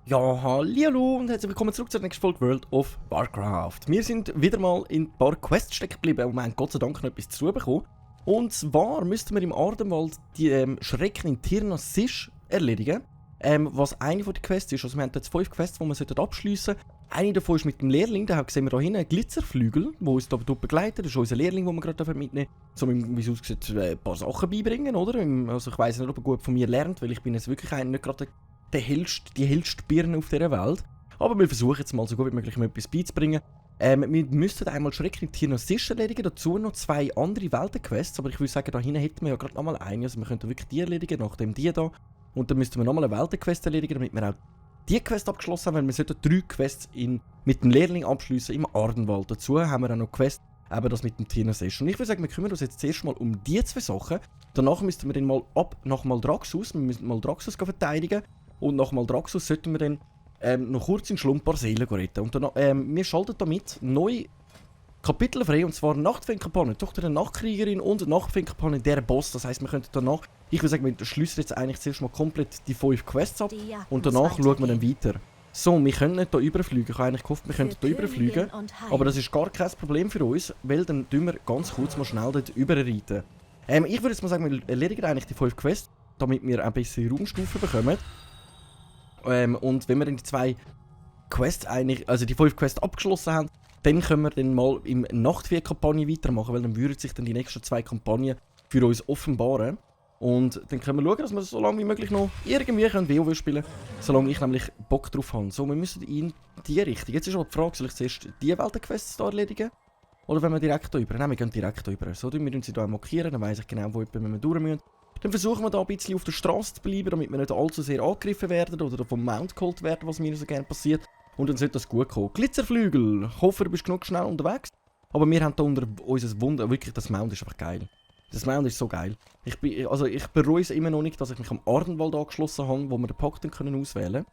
Ja, hallo und herzlich willkommen zurück zur nächsten Folge World of Warcraft. Wir sind wieder mal in ein paar Quests stecken geblieben und wir haben Gott sei Dank noch etwas zu bekommen. Und zwar müssten wir im Ardenwald die Schrecken in Tirna Sisch erledigen. Was eine von den Quests ist. Also wir haben jetzt 5 Quests, die wir abschliessen sollten. Eine davon ist mit dem Lehrling, da sehen wir hier hinten einen Glitzerflügel, der uns hier begleitet. Das ist unser Lehrling, den wir gerade mitnehmen dürfen. Wie es aussieht, ein paar Sachen beibringen, oder? Also ich weiss nicht, ob er gut von mir lernt, weil ich bin jetzt wirklich nicht gerade die hellste Birne auf dieser Welt. Aber wir versuchen jetzt mal so gut wie möglich etwas beizubringen. Wir müssten einmal Schrecken in Tirna Sisch erledigen, dazu noch 2 andere Weltenquests. Aber ich würde sagen, da hinten hätten wir ja gerade nochmal eine. Also wir könnten wirklich die erledigen, nachdem die da. Und dann müssten wir nochmal eine Weltenquest erledigen, damit wir auch die Quest abgeschlossen haben. Weil wir sollten 3 Quests mit dem Lehrling abschliessen im Ardenwald. Dazu haben wir auch noch Quest, eben das mit dem Tirna Sisch. Und ich würde sagen, wir kümmern uns jetzt zuerst mal um die 2 Sachen. Danach müssten wir dann mal nach Maldraxxus. Wir müssen Maldraxxus verteidigen. Und nach Maldraxxus sollten wir dann noch kurz in Schlump ein paar Seelen retten. Und dann, wir schalten damit neue Kapitel frei, und zwar Nachtfeenkampagne, Tochter der Nachtkriegerin und Nachtfeenkampagne der Boss. Das heisst, wir könnten danach, ich würde sagen, wir schließen jetzt eigentlich zuerst mal komplett die 5 Quests ab und danach schauen wir dann weiter. So, wir können nicht hier überfliegen. Ich habe eigentlich gehofft, wir könnten hier überfliegen, aber das ist gar kein Problem für uns, weil dann tun wir ganz kurz mal schnell dort überreiten. Ich würde jetzt mal sagen, wir erledigen eigentlich die 5 Quests, damit wir ein bessere Raumstufen bekommen. Und wenn wir dann die 2 Quests also die 5 Quests abgeschlossen haben, dann können wir dann mal im Nachtfee-Kampagne weitermachen, weil dann würden sich dann die nächsten 2 Kampagnen für uns offenbaren. Und dann können wir schauen, dass wir so lange wie möglich noch irgendwie WoW spielen können, solange ich nämlich Bock drauf habe. So, wir müssen in die Richtung. Jetzt ist aber die Frage, soll ich zuerst die Weltenquests hier erledigen? Oder wenn wir direkt hier über? Nein, wir gehen direkt hier über. So, wir müssen sie hier markieren, dann weiss ich genau, wo wir durch müssen. Dann versuchen wir da ein bisschen auf der Straße zu bleiben, damit wir nicht allzu sehr angegriffen werden oder vom Mount geholt werden, was mir so gerne passiert. Und dann sollte das gut kommen. Glitzerflügel! Ich hoffe, du bist genug schnell unterwegs. Aber wir haben hier unter unser Wunder, wirklich, das Mount ist einfach geil. Das Mount ist so geil. Ich bereue es immer noch nicht, dass ich mich am Ardenwald angeschlossen habe, wo wir den Pakt dann auswählen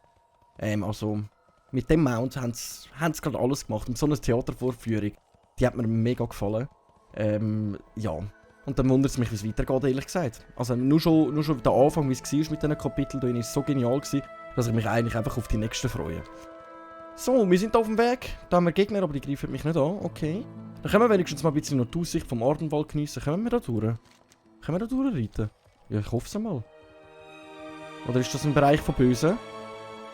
können. Also, mit dem Mount haben sie gerade alles gemacht. Und so eine Theatervorführung, die hat mir mega gefallen. Ja. Und dann wundert es mich, wie es weitergeht, ehrlich gesagt. Also nur schon der Anfang, wie es war mit diesen Kapiteln, da war es so genial, dass ich mich eigentlich einfach auf die nächsten freue. So, wir sind auf dem Weg. Da haben wir Gegner, aber die greifen mich nicht an. Okay. Dann können wir wenigstens mal ein bisschen noch die Aussicht vom Ardenwald geniessen. Können wir da durch? Können wir da durchreiten? Ja, ich hoffe es mal. Oder ist das ein Bereich von Bösen?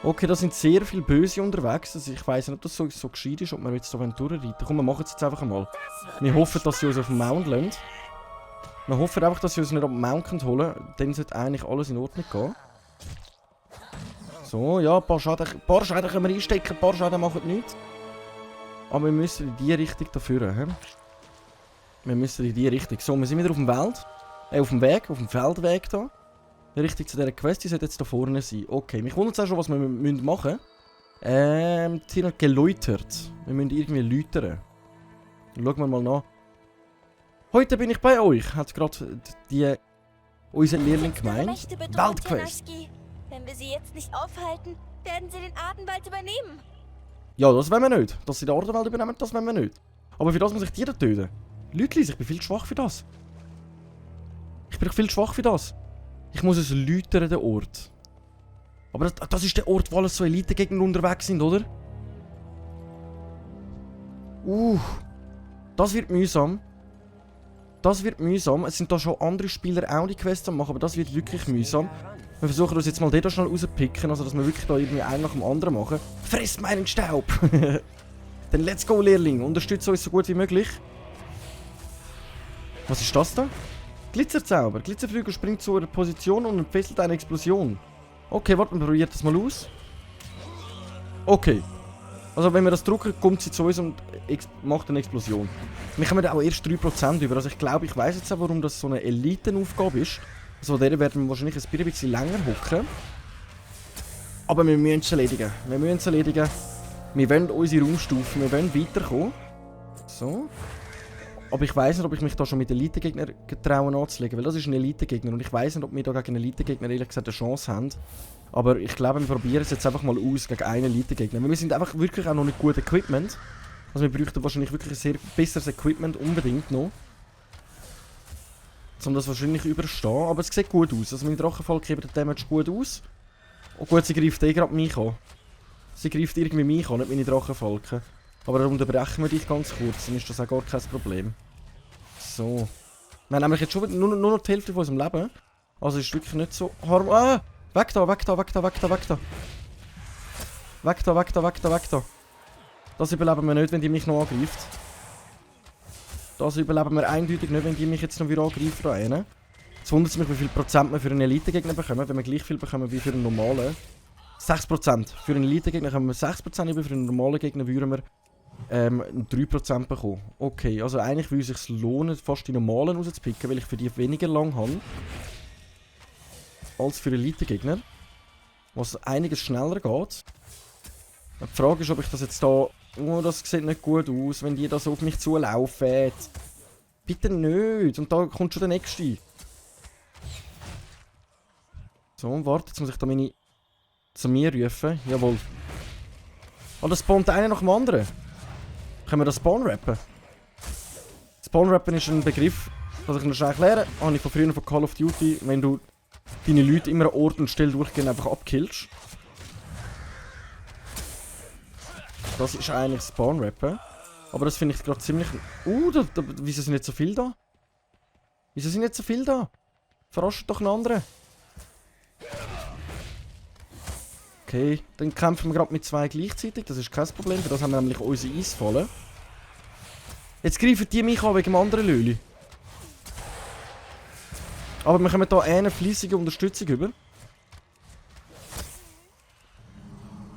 Okay, da sind sehr viele Böse unterwegs. Also ich weiss nicht, ob das so gescheit ist, ob wir jetzt da durchreiten. Komm, wir machen es jetzt einfach mal. Wir hoffen, dass sie uns auf dem Mount lassen. Wir hoffen einfach, dass sie uns nicht auf den Mount holen können. Dann sollte eigentlich alles in Ordnung gehen. So, ja, ein paar Schaden können wir einstecken, ein paar Schaden machen nichts. Aber wir müssen in die Richtung dafür. He? Wir müssen in die Richtung. So, wir sind wieder auf dem Weg. Auf dem Feldweg da. Richtig zu dieser Quest, die sollte jetzt da vorne sein. Okay, mich wundert es auch schon, was wir machen müssen. Sie sind geläutert. Wir müssen irgendwie läutern. Schauen wir mal nach. Heute bin ich bei euch, hat gerade unser Lehrling gemeint. Weltquest. Wenn wir sie jetzt nicht aufhalten, werden sie den Ardenwald übernehmen. Ja, das wollen wir nicht. Dass sie den Ardenwald übernehmen, das wollen wir nicht. Aber für das muss ich die da töten. Leute, ich bin viel zu schwach für das. Ich muss es läutern, den Ort. Aber das ist der Ort, wo alles so Elite-Gegner unterwegs sind, oder? Das wird mühsam. Es sind da schon andere Spieler auch die Quests am machen, aber das wird wirklich mühsam. Wir versuchen uns jetzt mal den da schnell rauspicken, also dass wir wirklich da irgendwie einen nach dem anderen machen. Friss meinen Staub! Dann let's go, Lehrling. Unterstütze uns so gut wie möglich. Was ist das da? Glitzerzauber. Glitzerflügel springt zu einer Position und entfesselt eine Explosion. Okay, warte, wir probieren das mal aus. Okay. Also wenn wir das drücken, kommt sie zu uns und macht eine Explosion. Wir kommen auch erst 3% über. Also ich glaube, ich weiss jetzt auch, warum das so eine Elitenaufgabe ist. Also der werden wir wahrscheinlich ein bisschen länger hocken. Aber wir müssen es erledigen. Wir wollen unsere Raumstufen, wir wollen weiterkommen. So. Aber ich weiss nicht, ob ich mich da schon mit Elite-Gegner getrauen anzulegen, weil das ist ein Elite-Gegner und ich weiss nicht, ob wir da gegen einen Elite-Gegner ehrlich gesagt eine Chance haben. Aber ich glaube, wir probieren es jetzt einfach mal aus gegen einen Elite-Gegner. Wir sind einfach wirklich auch noch nicht gut Equipment. Also wir bräuchten wahrscheinlich wirklich ein sehr besseres Equipment unbedingt noch. Um das wahrscheinlich überstehen. Aber es sieht gut aus. Also meine Drachenfalke geben den Damage gut aus. Oh gut, sie greift eh gerade mich an. Sie greift irgendwie mich an, nicht meine Drachenfalken. Aber darum unterbrechen wir dich ganz kurz, dann ist das auch gar kein Problem. So. Wir haben nämlich jetzt schon nur noch die Hälfte von unserem Leben. Also ist wirklich nicht so harm... Ah! Weg da, weg da, weg da, weg da, weg da. Weg da, weg da, weg da, weg da. Das überleben wir nicht, wenn die mich noch angreift. Das überleben wir eindeutig nicht, wenn die mich jetzt noch wieder angreifen da hinten. Es wundert mich, wie viel Prozent wir für einen Elite-Gegner bekommen, wenn wir gleich viel bekommen wie für einen normalen. 6%. Für einen Elite-Gegner haben wir 6% über, für einen normalen Gegner würden wir 3% bekommen. Okay, also eigentlich würde es sich lohnen, fast die normalen rauszupicken, weil ich für die weniger lang habe. Als für Elite-Gegner. Was einiges schneller geht. Die Frage ist, ob ich das jetzt da... Oh, das sieht nicht gut aus, wenn die da so auf mich zulaufen. Bitte nicht. Und da kommt schon der nächste. So, warte, jetzt muss ich da meine... zu mir rufen. Jawohl. Oh, das spawnt einer nach dem anderen. Können wir das Spawn-Rappen? Spawn-Rappen ist ein Begriff, den ich noch schnell erklären. Habe ich von früher von Call of Duty, wenn du deine Leute immer an Ort und Stelle durchgehen einfach abkillst. Das ist eigentlich Spawn-Rappen. Aber das finde ich gerade ziemlich... wieso sind nicht so viele da? Wieso sind nicht so viele da? Verrascht doch einen anderen. Okay, dann kämpfen wir gerade mit 2 gleichzeitig, das ist kein Problem, für das haben wir nämlich unsere Eisfallen. Jetzt greifen die mich an wegen dem anderen Löli. Aber wir kommen hier eine fleissige Unterstützung über.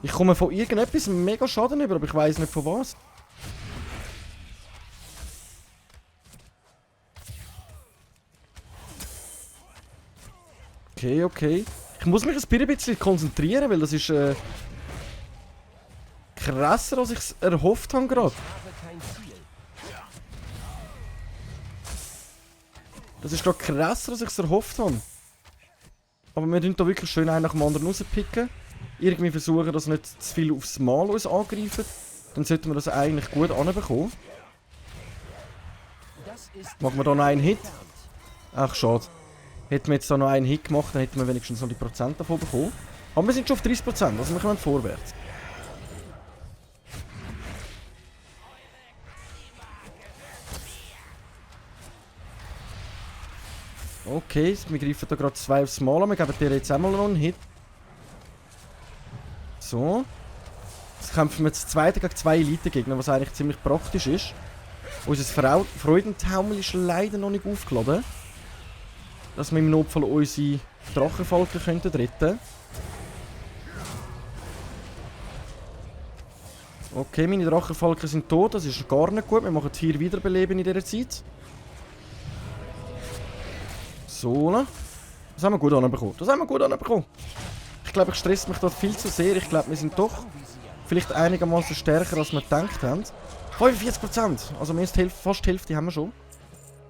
Ich komme von irgendetwas mega Schaden über, aber ich weiß nicht von was. Okay, okay. Ich muss mich ein bisschen konzentrieren, weil das ist krasser, als ich es erhofft habe gerade. Das ist gerade krasser, als ich es erhofft habe. Aber wir tun da wirklich schön einen nach dem anderen rauspicken. Irgendwie versuchen, dass nicht zu viel aufs Mal uns angreifen. Dann sollten wir das eigentlich gut anbekommen. Machen wir da noch einen Hit? Ach, schade. Hätten wir jetzt da noch einen Hit gemacht, dann hätten wir wenigstens noch die Prozent davon bekommen. Aber wir sind schon auf 30%, also wir kommen vorwärts. Okay, wir greifen da gerade 2 aufs Mal an. Wir geben dir jetzt einmal noch einen Hit. So. Jetzt kämpfen wir zu zweit gegen 2 Elite-Gegner, was eigentlich ziemlich praktisch ist. Unser Freudentaumel ist leider noch nicht aufgeladen. Dass wir im Notfall unsere Drachenfalken retten könnten. Okay, meine Drachenfalken sind tot, das ist gar nicht gut. Wir machen 4 Wiederbeleben in dieser Zeit. So, das haben wir gut anbekommen. Das haben wir gut anbekommen. Ich glaube, ich stresse mich da viel zu sehr. Ich glaube, wir sind doch vielleicht einigermaßen stärker, als wir gedacht haben. 45%! Also mehr als die Hälfte, fast die Hälfte haben wir schon.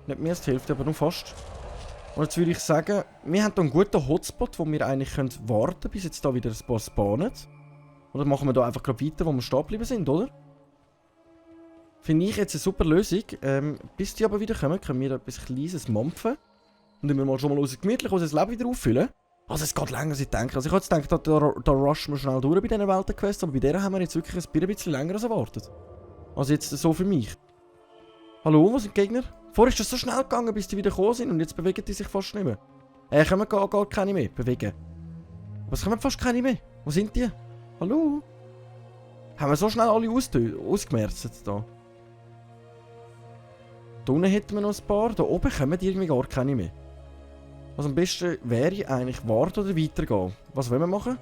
Nicht mehr als die Hälfte, aber nur fast. Und jetzt würde ich sagen, wir haben hier einen guten Hotspot, wo wir eigentlich warten können, bis jetzt da wieder ein paar spawnen. Oder machen wir da einfach gerade weiter, wo wir stehen geblieben sind, oder? Finde ich jetzt eine super Lösung. Bis die aber wieder kommen, können wir etwas Kleines mampfen. Und dann wir schon mal gemütlich unser Leben wieder auffüllen. Also es geht länger, als ich denke. Also ich habe jetzt gedacht, da rushen wir schnell durch bei diesen Weltenquests, aber bei der haben wir jetzt wirklich ein bisschen länger als erwartet. Also jetzt so für mich. Hallo, wo sind die Gegner? Vorher ist das so schnell gegangen, bis die wieder gekommen sind und jetzt bewegen die sich fast nicht mehr. Kommen gar keine mehr bewegen. Aber es kommen fast keine mehr. Wo sind die? Hallo? Haben wir so schnell alle ausgemerzt da? Da unten hätten wir noch ein paar, da oben kommen irgendwie gar keine mehr. Also am besten wäre eigentlich warten oder weitergehen. Was wollen wir machen?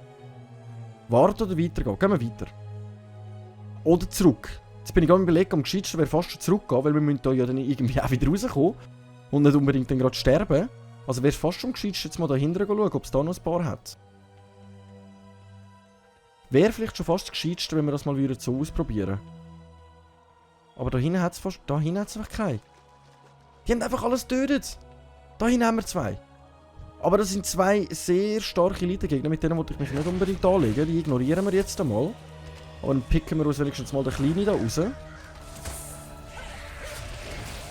Warten oder weitergehen? Gehen wir weiter. Oder zurück. Jetzt bin ich gerade überlegt, am gescheitsten wäre fast schon zurückgehen, weil wir müssen da ja dann irgendwie auch wieder rauskommen. Und nicht unbedingt dann gerade sterben. Also wäre es fast schon am gescheitsten, jetzt mal da hinten schauen, ob es da noch ein paar hat. Wäre vielleicht schon fast das Gescheitste, wenn wir das mal so ausprobieren. Aber da hinten hat es fast... Da hinten hat es einfach keinen. Die haben einfach alles getötet. Da hinten haben wir 2. Aber das sind 2 sehr starke Elite-Gegner, mit denen wollte ich mich nicht unbedingt anlegen. Die ignorieren wir jetzt einmal. Und dann picken wir uns wenigstens mal den Kleinen da raus.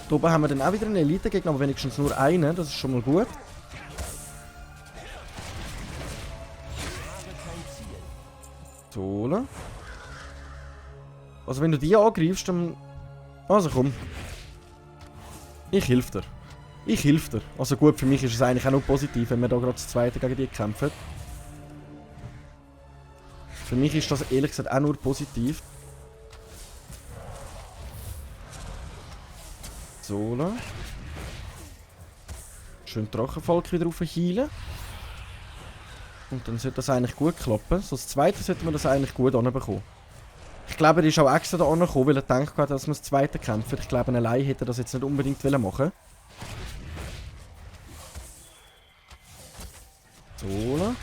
Da oben haben wir dann auch wieder einen Elite-Gegner, aber wenigstens nur einen. Das ist schon mal gut. So. Also wenn du die angreifst, dann... Also komm. Ich helfe dir. Ich helfe dir. Also gut, für mich ist es eigentlich auch nur positiv, wenn wir da gerade das Zweite gegen die kämpfen. Für mich ist das ehrlich gesagt auch nur positiv. So. Schön Drachenfalk wieder auf heilen. Und dann sollte das eigentlich gut klappen. So das Zweite sollte man das eigentlich gut anbekommen. Ich glaube, er ist auch extra da angekommen, weil er gedacht hat, dass wir das Zweite kämpfen. Ich glaube, allein hätte er das jetzt nicht unbedingt machen. So.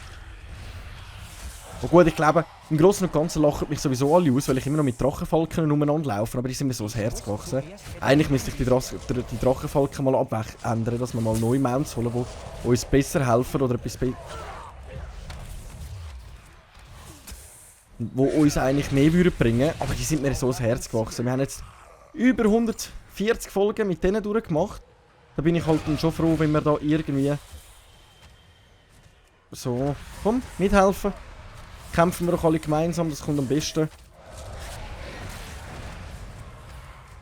Oh gut, ich glaube, im Großen und Ganzen lachen mich sowieso alle aus, weil ich immer noch mit Drachenfalken umeinander laufe, aber die sind mir so ins Herz gewachsen. Eigentlich müsste ich die Drachenfalken mal abändern, dass wir mal neue Mounts holen, die uns besser helfen oder etwas wo uns eigentlich mehr bringen würden, aber die sind mir so ins Herz gewachsen. Wir haben jetzt über 140 Folgen mit denen durchgemacht. Da bin ich halt dann schon froh, wenn wir da irgendwie... So, komm, mithelfen. Kämpfen wir doch alle gemeinsam, das kommt am besten.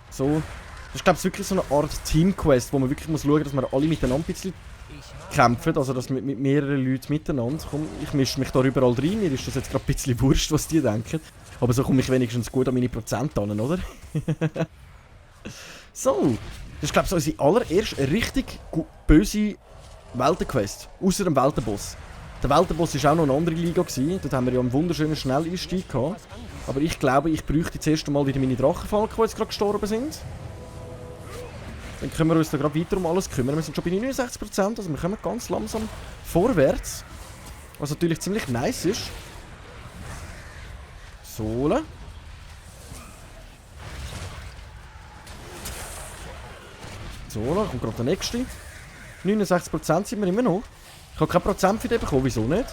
So. Das ist, glaube ich, wirklich so eine Art Team-Quest, wo man wirklich muss schauen, dass wir alle miteinander ein bisschen kämpfen. Also, dass mit mehreren Leuten miteinander. Komm, ich mische mich da überall rein. Mir ist das jetzt gerade ein bisschen wurscht, was die denken. Aber so komme ich wenigstens gut an meine Prozente an, oder? So. Das ist, glaube ich, so unsere allererste richtig böse Weltenquest. Außer dem Weltenboss. Der Weltenboss war auch noch eine andere Liga. Dort haben wir ja einen wunderschönen Schnelleinstieg gehabt. Aber ich glaube, ich bräuchte jetzt erst einmal wieder meine Drachenfalken, die jetzt gerade gestorben sind. Dann können wir uns da gerade weiter um alles kümmern. Wir sind schon bei 69%, also wir kommen ganz langsam vorwärts. Was natürlich ziemlich nice ist. So. So, da kommt gerade der nächste. 69% sind wir immer noch. Ich habe kein Prozent für den bekommen, wieso nicht?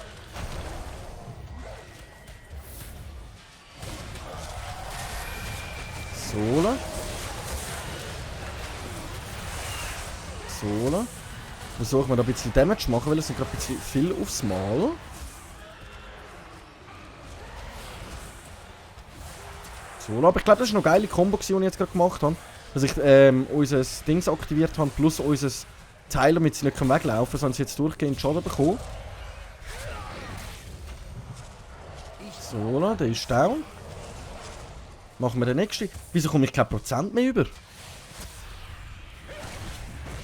So. So. Versuchen wir da ein bisschen Damage zu machen, weil es sind gerade ein bisschen viel aufs Mal. So, aber ich glaube, das ist noch eine geile Kombo, die ich jetzt gerade gemacht habe. Dass ich unser Dings aktiviert habe, plus unser Teil, damit sie nicht weglaufen können, sondern sie jetzt durchgehend Schaden bekommen. So, der ist down. Machen wir den nächsten. Wieso komme ich kein Prozent mehr über?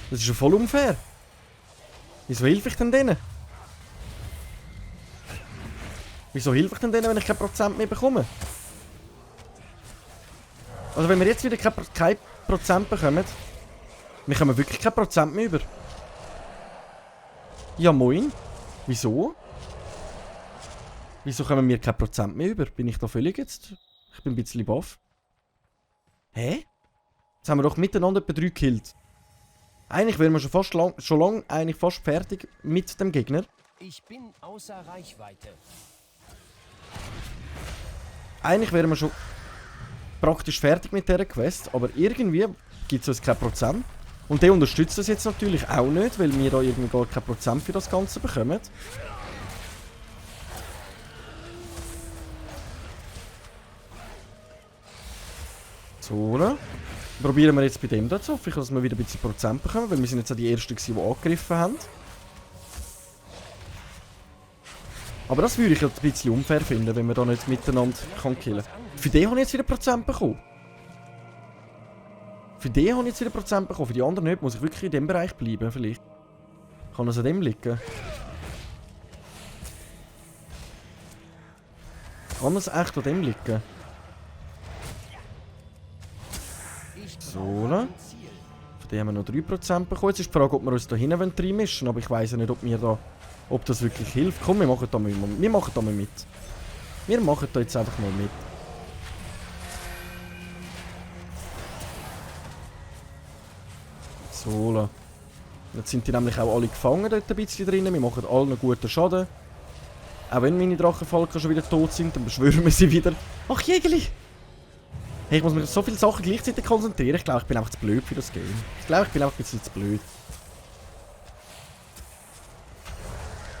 Das ist ja voll unfair. Wieso helfe ich denn denen? Wieso helfe ich denn denen, wenn ich kein Prozent mehr bekomme? Also wenn wir jetzt wieder kein Prozent bekommen, wir kommen wirklich kein Prozent mehr über. Ja moin. Wieso? Wieso kommen wir kein Prozent mehr über? Bin ich da völlig jetzt? Ich bin ein bisschen baff. Hä? Jetzt haben wir doch miteinander etwa 3 gekillt. Eigentlich wären wir schon lange eigentlich fast fertig mit dem Gegner. Ich bin außer Reichweite. Eigentlich wären wir schon praktisch fertig mit dieser Quest, aber irgendwie gibt es uns kein Prozent. Und der unterstützt das jetzt natürlich auch nicht, weil wir da irgendwie gar kein Prozent für das Ganze bekommen. So, ne? Probieren wir jetzt bei dem dazu. Hoffe ich, dass wir wieder ein bisschen Prozent bekommen, weil wir sind jetzt auch die Ersten, die angegriffen haben. Aber das würde ich halt ein bisschen unfair finden, wenn wir da nicht miteinander killen kann. Für den habe ich jetzt wieder Prozent bekommen. Für den habe ich jetzt wieder Prozent bekommen, für die anderen nicht. Muss ich wirklich in dem Bereich bleiben, vielleicht. Kann es an dem liegen? Kann es echt an dem liegen? So, ne? Von dem haben wir noch 3% bekommen. Jetzt ist die Frage, ob wir uns da hinten reinmischen wollen, aber ich weiss ja nicht, ob das wirklich hilft. Komm, wir machen da mal mit. Wir machen da jetzt einfach mal mit. So, jetzt sind die nämlich auch alle gefangen dort ein bisschen drinnen. Wir machen allen einen guten Schaden. Auch wenn meine Drachenfalken schon wieder tot sind, dann beschwören wir sie wieder. Ach, Jägerli! Hey, ich muss mich auf so viele Sachen gleichzeitig konzentrieren. Ich glaube, ich bin einfach zu blöd für das Game. Ich glaube, ich bin einfach ein bisschen zu blöd.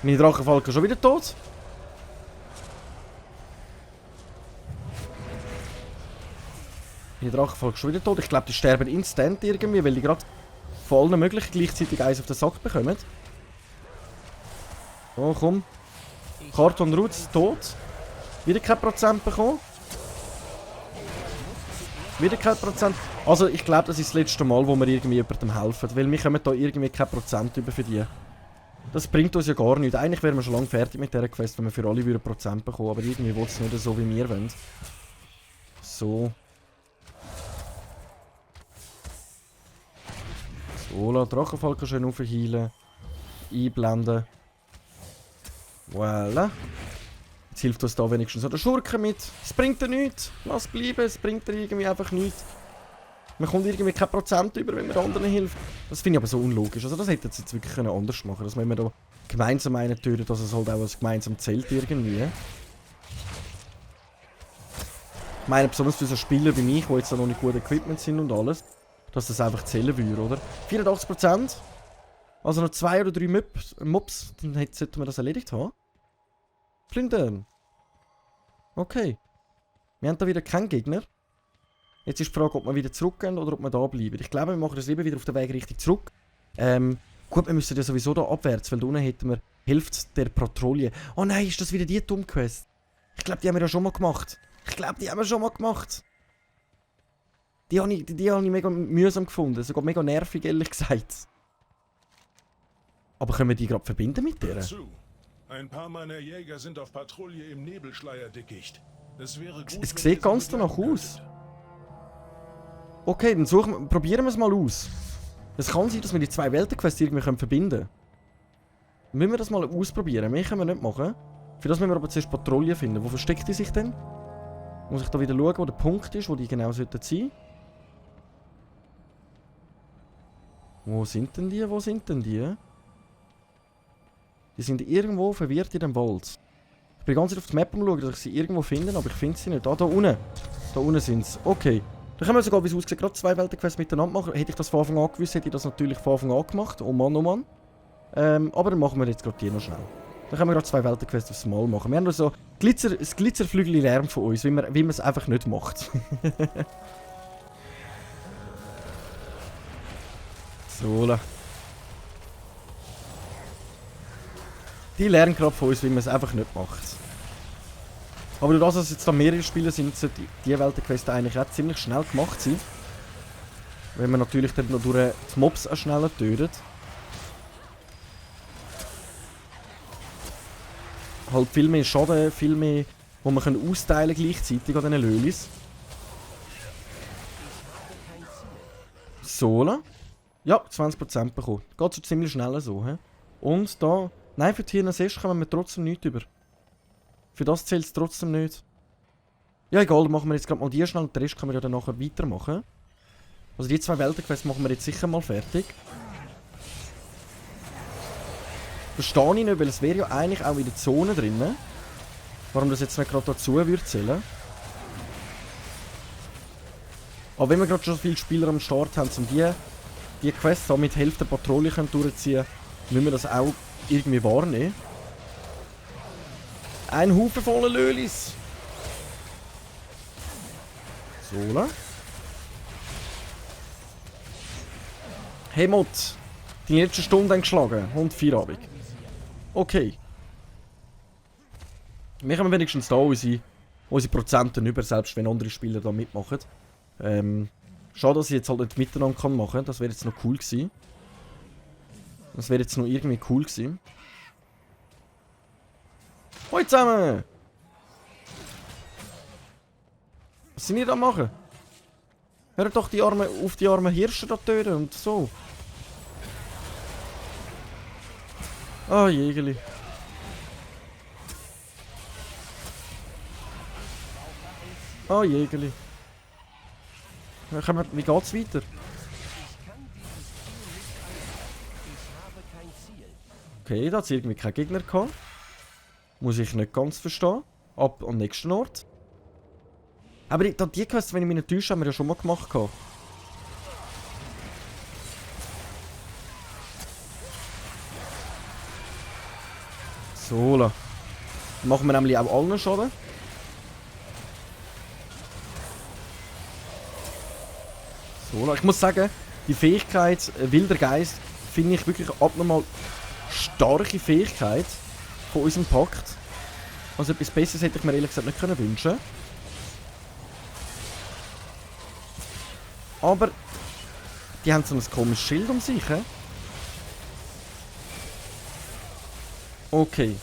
Meine Drachenfalken schon wieder tot. Meine Drachenfalken schon wieder tot. Ich glaube, die sterben instant irgendwie, weil die gerade von allen möglichen gleichzeitig eins auf den Sack bekommen. Oh, komm. Karton Rutz tot. Wieder kein Prozent bekommen. Wieder kein Prozent. Also ich glaube, das ist das letzte Mal, wo wir irgendwie jemandem helfen. Weil wir kommen da irgendwie kein Prozent über für die. Das bringt uns ja gar nichts. Eigentlich wären wir schon lange fertig mit dieser Quest, wenn wir für alle Prozent bekommen. Aber irgendwie will es nicht so, wie wir wollen. So. So, lass Drachenfalken schön aufheilen. Einblenden. Voilà. Jetzt hilft uns da wenigstens so der Schurke mit. Es bringt dir nichts. Lass bleiben, es bringt dir irgendwie einfach nichts. Man kommt irgendwie kein Prozent über, wenn man anderen hilft. Das finde ich aber so unlogisch. Also das hätte jetzt wirklich anders machen können. Dass wenn wir da gemeinsam einen töten, dass es halt auch als gemeinsam zählt irgendwie. Ich meine, besonders für so Spieler wie mich, die jetzt noch nicht gut Equipment sind und alles, dass das einfach zählen würde, oder? 84%. Also noch 2 oder 3 Mobs, dann sollten wir das erledigt haben. Plündern. Okay. Wir haben da wieder keinen Gegner. Jetzt ist die Frage, ob wir wieder zurückgehen oder ob wir da bleiben. Ich glaube, wir machen das lieber wieder auf den Weg richtig zurück. Gut, wir müssen ja sowieso da abwärts, weil da unten hätten wir Hilft der Patrouille. Oh nein, ist das wieder die Dumm-Quest? Ich glaube, die haben wir ja schon mal gemacht. Die habe ich mega mühsam gefunden. Sogar mega nervig, ehrlich gesagt. Aber können wir die gerade verbinden mit der? Ein paar meiner Jäger sind auf Patrouille im Nebelschleierdickicht. Es wäre gut, Es sieht ganz danach aus. Okay, dann probieren wir es mal aus. Es kann sein, dass wir die 2 Weltenquests irgendwie verbinden können. Müssen wir das mal ausprobieren? Mehr können wir nicht machen. Für das müssen wir aber zuerst Patrouille finden. Wo versteckt die sich denn? Muss ich da wieder schauen, wo der Punkt ist, wo die genau sollten sein. Wo sind denn die? Die sind irgendwo verwirrt in dem Wald. Ich bin ganz auf die Map umschauen, dass ich sie irgendwo finde, aber ich finde sie nicht. Da unten. Da unten sind sie. Okay. Dann können wir sogar, wie es aussieht, gerade 2 Weltenquests miteinander machen. Hätte ich das von Anfang an gewusst, hätte ich das natürlich von Anfang an gemacht. Oh Mann, oh Mann. Aber dann machen wir jetzt gerade die noch schnell. Dann können wir gerade 2 Weltenquests aufs Mal machen. Wir haben noch so das Glitzerflügel-Lärm von uns, wie man es einfach nicht macht. So. Die lernen gerade von uns, wie man es einfach nicht macht. Aber durch das, dass jetzt da mehrere Spieler sind, sollte die Weltenquest eigentlich auch ziemlich schnell gemacht sein. Wenn man natürlich dann noch durch die Mobs auch schneller tötet. Halt viel mehr Schaden, viel mehr, wo man austeilen kann gleichzeitig an diesen Lölis. So. Ja, 20% bekommen. Geht so ziemlich schnell so. He? Und da... Nein, für Tier 6 kommen wir trotzdem nichts über. Für das zählt es trotzdem nicht. Ja, egal, dann machen wir jetzt gerade mal die schnell und den Rest können wir ja dann nachher weitermachen. Also die 2 Weltenquests machen wir jetzt sicher mal fertig. Verstehe ich nicht, weil es wäre ja eigentlich auch in der Zone drin. Warum das jetzt nicht gerade dazu würde zählen. Aber wenn wir gerade schon so viele Spieler am Start haben, um die Quests mit Hälfte der Patrouille durchziehen, müssen wir das auch irgendwie wahrnehmen. Ein Haufen voller Lölis. So. Hey Mod, die letzte Stunde geschlagen und Feierabend. Okay. Wir haben wenigstens da unsere Prozente über, selbst wenn andere Spieler da mitmachen. Schade, dass ich jetzt halt nicht miteinander machen kann. Das wäre jetzt noch cool gewesen. Das wäre jetzt noch irgendwie cool gewesen. Hoi zusammen! Was sind ihr da machen? Hört doch auf die armen Hirsche da töten und so. Ah, Jägerli. Ah, Jägerli. Wie geht's weiter? Okay, da hat es irgendwie keinen Gegner gehabt. Muss ich nicht ganz verstehen. Ab am nächsten Ort. Aber die Quest, wenn ich mich nicht täusche, haben wir ja schon mal gemacht. So, dann machen wir nämlich auch allen Schaden. So, ich muss sagen, die Fähigkeit Wilder Geist finde ich wirklich abnormal starke Fähigkeit von unserem Pakt. Also etwas Besseres hätte ich mir ehrlich gesagt nicht wünschen können. Aber die haben so ein komisches Schild um sich. Okay.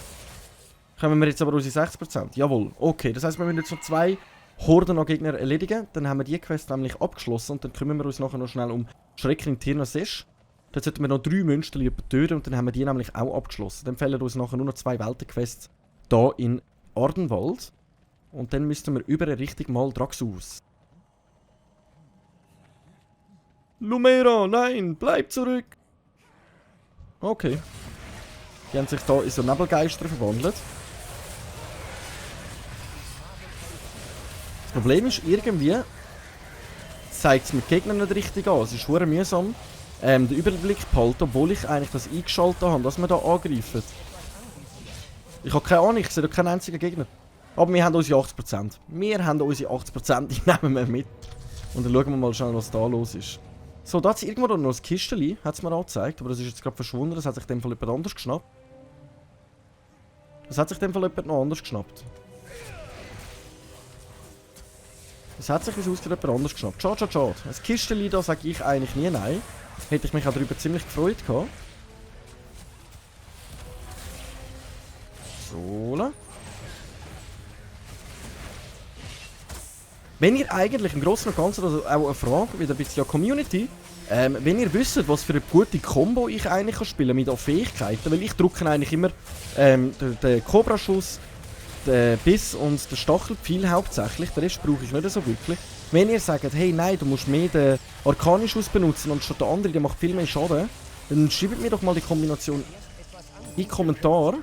Kommen wir jetzt aber aus 60%? Jawohl. Okay, das heisst, wir müssen jetzt noch 2 Horden an Gegner erledigen. Dann haben wir die Quest nämlich abgeschlossen und dann kümmern wir uns nachher noch schnell um Schrecken in Tirnasesh. Dann sollten wir noch 3 Münsterli töten und dann haben wir die nämlich auch abgeschlossen. Dann fehlen uns nachher nur noch 2 Weltenquests hier in Ardenwald. Und dann müssten wir über Richtung mal Draxus. Lumera, nein, bleib zurück! Okay. Die haben sich hier in so Nebelgeister verwandelt. Das Problem ist, irgendwie zeigt es mit Gegnern nicht richtig an. Es ist verdammt mühsam, den Überblick zu behalten, obwohl ich eigentlich das eingeschaltet habe, dass wir hier angreifen. Ich habe keine Ahnung, ich sehe keinen einzigen Gegner. Aber wir haben unsere 80%. Wir haben unsere 80%, die nehmen wir mit. Und dann schauen wir mal schnell, was da los ist. So, da hat es irgendwo noch ein Kisteli, hat es mir angezeigt, aber das ist jetzt gerade verschwunden, das hat sich in dem Fall jemand anders geschnappt. Das hat sich in dem Fall jemand noch anders geschnappt. Das hat sich, wie es aussieht, jemand anders geschnappt. Schade, schade, schade. Ein Kisteli, da sage ich eigentlich nie nein. Hätte ich mich auch darüber ziemlich gefreut gehabt. So. Wenn ihr eigentlich im Großen und Ganzen, also auch eine Frage, wieder ein bisschen an Community, wenn ihr wisst, was für eine gute Combo ich eigentlich kann spielen mit Fähigkeiten, weil ich drücke eigentlich immer den Cobra-Schuss, den Biss und den Stachelpfeil hauptsächlich, den Rest brauche ich nicht so wirklich. Wenn ihr sagt, hey nein, du musst mehr den Arcanischuss benutzen und statt der andere, der macht viel mehr Schaden, dann schreibt mir doch mal die Kombination in die Kommentare.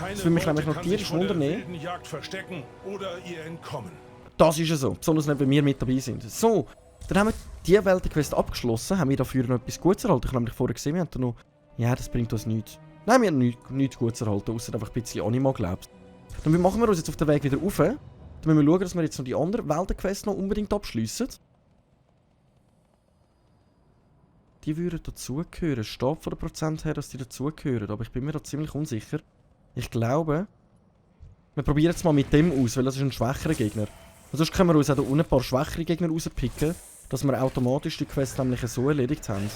Das würde mich nämlich noch tierisch wundern. Jagd verstecken oder ihr entkommen. Das ist ja so, besonders wenn wir mit dabei sind. So, dann haben wir die Weltenquest abgeschlossen. Haben wir dafür noch etwas Gutes erhalten? Ich habe nämlich vorher gesehen, wir haben da noch... Ja, das bringt uns nichts. Nein, wir haben nichts Gutes erhalten, außer einfach ein bisschen Anima, glaubst du. Dann machen wir uns jetzt auf den Weg wieder rauf. Dann müssen wir schauen, dass wir jetzt noch die anderen Weltenquests noch unbedingt abschliessen. Die würden dazugehören. Es steht von der Prozent her, dass die dazugehören, aber ich bin mir da ziemlich unsicher. Ich glaube... Wir probieren jetzt mal mit dem aus, weil das ist ein schwächerer Gegner. Und sonst können wir uns auch hier unten ein paar schwächere Gegner rauspicken, dass wir automatisch die Quest nämlich so erledigt haben.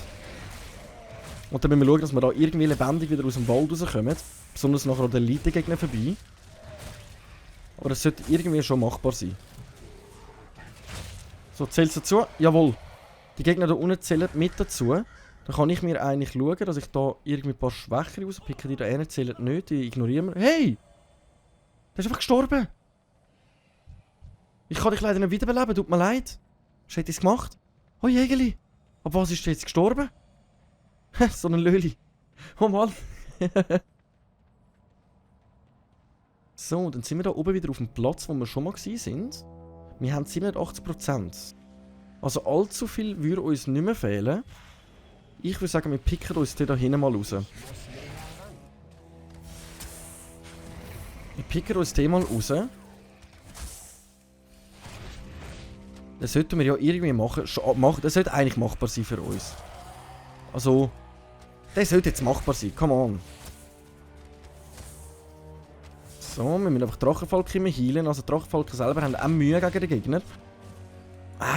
Und dann müssen wir schauen, dass wir da irgendwie lebendig wieder aus dem Wald rauskommen. Besonders nachher an den Elite-Gegner vorbei. Aber das sollte irgendwie schon machbar sein. So, zählt es dazu? Jawohl. Die Gegner da unten zählen mit dazu. Dann kann ich mir eigentlich schauen, dass ich da irgendwie ein paar schwächere rauspicke. Die da hinten zählen nicht, die ignorieren wir. Hey! Der ist einfach gestorben! Ich kann dich leider nicht wiederbeleben, tut mir leid. Was hat das gemacht? Oh Jägeli! Ab was ist der jetzt gestorben? So ein Löli. Oh Mann. So, dann sind wir da oben wieder auf dem Platz, wo wir schon mal waren. Wir haben 87%. Also allzu viel würde uns nicht mehr fehlen. Ich würde sagen, wir picken uns den da hinten mal raus. Wir picken uns den mal raus. Das sollten wir ja irgendwie machen. Das sollte eigentlich machbar sein für uns. Also, das sollte jetzt machbar sein. Come on. So, wir müssen einfach Drachenfalken immer heilen. Also Drachenfalken selber haben auch Mühe gegen den Gegner.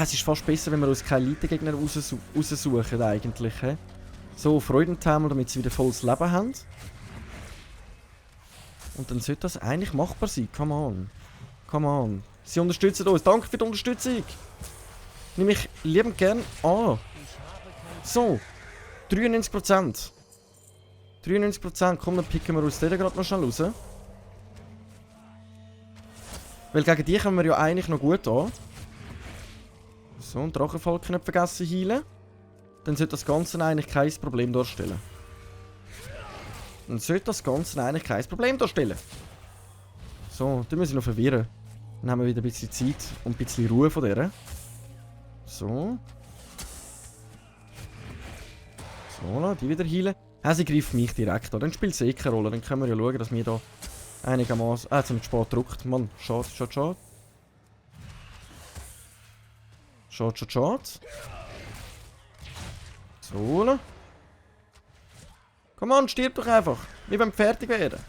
Es ist fast besser, wenn wir uns keine Elite-Gegner raussuchen eigentlich. He? So, Freudenthermal, damit sie wieder volles Leben haben. Und dann sollte das eigentlich machbar sein. Come on. Come on. Sie unterstützen uns. Danke für die Unterstützung. Nehme ich liebend gern an. So. 93%. 93%. Komm, dann picken wir uns den gerade noch schnell raus. Weil gegen die kommen wir ja eigentlich noch gut an. So, und Drachenfalken nicht vergessen heilen. Dann sollte das Ganze eigentlich kein Problem darstellen. Dann sollte das Ganze eigentlich kein Problem darstellen. So, dann müssen wir noch verwirren. Dann haben wir wieder ein bisschen Zeit und ein bisschen Ruhe von der. So. So, die wieder heilen. Sie greift mich direkt an. Dann spielt es eh keine Rolle. Dann können wir ja schauen, dass wir da einigermaßen... jetzt haben wir spät gedruckt. Mann, schade, schade, schade. Schade, schade, schade. So. Komm on, stirb doch einfach. Wir wollen fertig werden.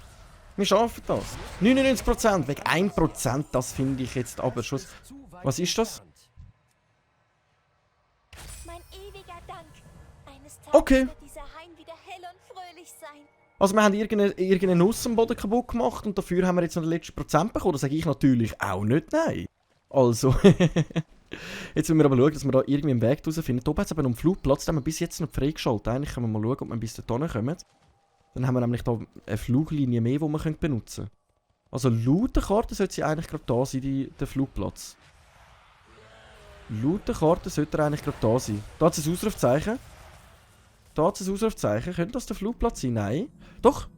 Wir schaffen das. 99%, wegen 1%, das finde ich jetzt aber schon... Was ist das? Mein ewiger Dank. Eines Tages Okay. wird dieser Hain wieder hell und fröhlich sein. Also wir haben irgendeinen Nuss am Boden kaputt gemacht und dafür haben wir jetzt noch den letzten Prozent bekommen. Das sage ich natürlich auch nicht, nein. Also, jetzt müssen wir aber schauen, dass wir da irgendwie einen Weg rausfinden. Hier hat es aber noch einen Flugplatz, den haben wir bis jetzt noch freigeschaltet. Eigentlich können wir mal schauen, ob wir bis dorthin kommen. Dann haben wir nämlich da eine Fluglinie mehr, die wir benutzen können. Also laut der Karte sollte sie eigentlich gerade da sein, der Flugplatz. Laut der Karte sollte er eigentlich gerade da sein. Da hat es ein Ausrufzeichen. Da hat es ein Ausrufzeichen. Könnte das der Flugplatz sein? Nein. Doch.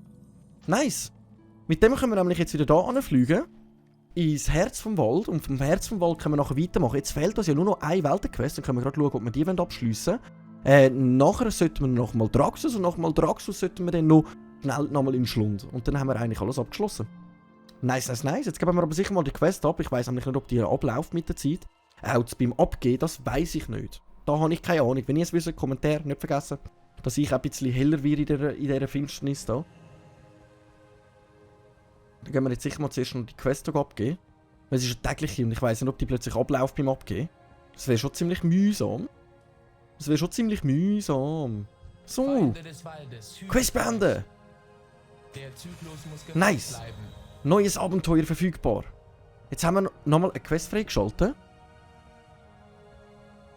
Nice. Mit dem können wir nämlich jetzt wieder da anfliegen. Ins Herz vom Wald. Und vom Herz vom Wald können wir nachher weitermachen. Jetzt fehlt uns ja nur noch eine Weltenquest. Dann können wir gerade schauen, ob wir die abschliessen wollen. Nachher sollten wir nochmal Draxus. Und nach Draxus sollten wir dann noch schnell nochmal in Schlund. Und dann haben wir eigentlich alles abgeschlossen. Nice, nice, nice. Jetzt geben wir aber sicher mal die Quest ab. Ich weiss nämlich nicht, ob die abläuft mit der Zeit. Auch beim Abgehen, das weiss ich nicht. Da habe ich keine Ahnung. Wenn ihr es wisst, Kommentar nicht vergessen. Dass ich auch ein bisschen heller werde in dieser Finsternis da. Dann gehen wir jetzt sicher mal zuerst noch die Quest abgeben. Weil es ist eine tägliche und ich weiss nicht, ob die plötzlich abläuft beim Abgehen. Das wäre schon ziemlich mühsam. Das wäre schon ziemlich mühsam. So. Quest beenden. Nice. Neues Abenteuer verfügbar. Jetzt haben wir nochmal eine Quest freigeschaltet.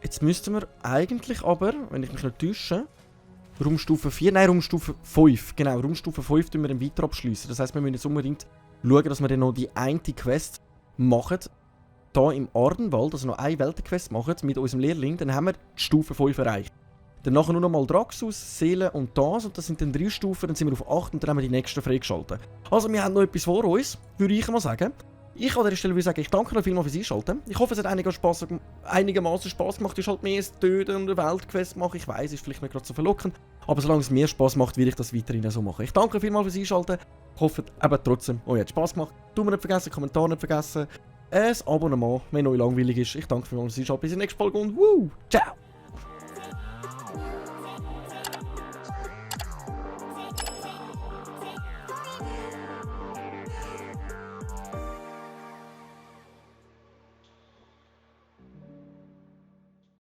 Jetzt müssten wir eigentlich aber, wenn ich mich nicht täusche, Raumstufe 4, nein, Raumstufe 5. Genau, Raumstufe 5 tun wir dann weiter abschliessen. Das heisst, wir müssen jetzt unbedingt schauen, dass wir dann noch die eine Quest machen. Hier im Ardenwald, also noch eine Weltenquest machen mit unserem Lehrling. Dann haben wir die Stufe 5 erreicht. Dann nachher nur noch mal Draxus, Seele und das. Und das sind dann 3 Stufen. Dann sind wir auf 8 und dann haben wir die nächsten freigeschaltet. Also wir haben noch etwas vor uns, würde ich mal sagen. Ich an dieser Stelle würde sagen, ich danke euch vielmals fürs Einschalten. Ich hoffe, es hat einigermaßen Spass gemacht. Es ist halt mehr ein Töten und eine Weltquest machen. Ich weiss, ist vielleicht nicht gerade so verlockend. Aber solange es mir Spass macht, will ich das weiterhin so machen. Ich danke euch vielmals fürs Einschalten. Ich hoffe, eben trotzdem, euch hat Spass gemacht. Daumen nicht vergessen, Kommentar nicht vergessen. Ein Abonnement, wenn euch langweilig ist. Ich danke vielmals fürs Einschalten. Bis in der nächsten Folge und ciao!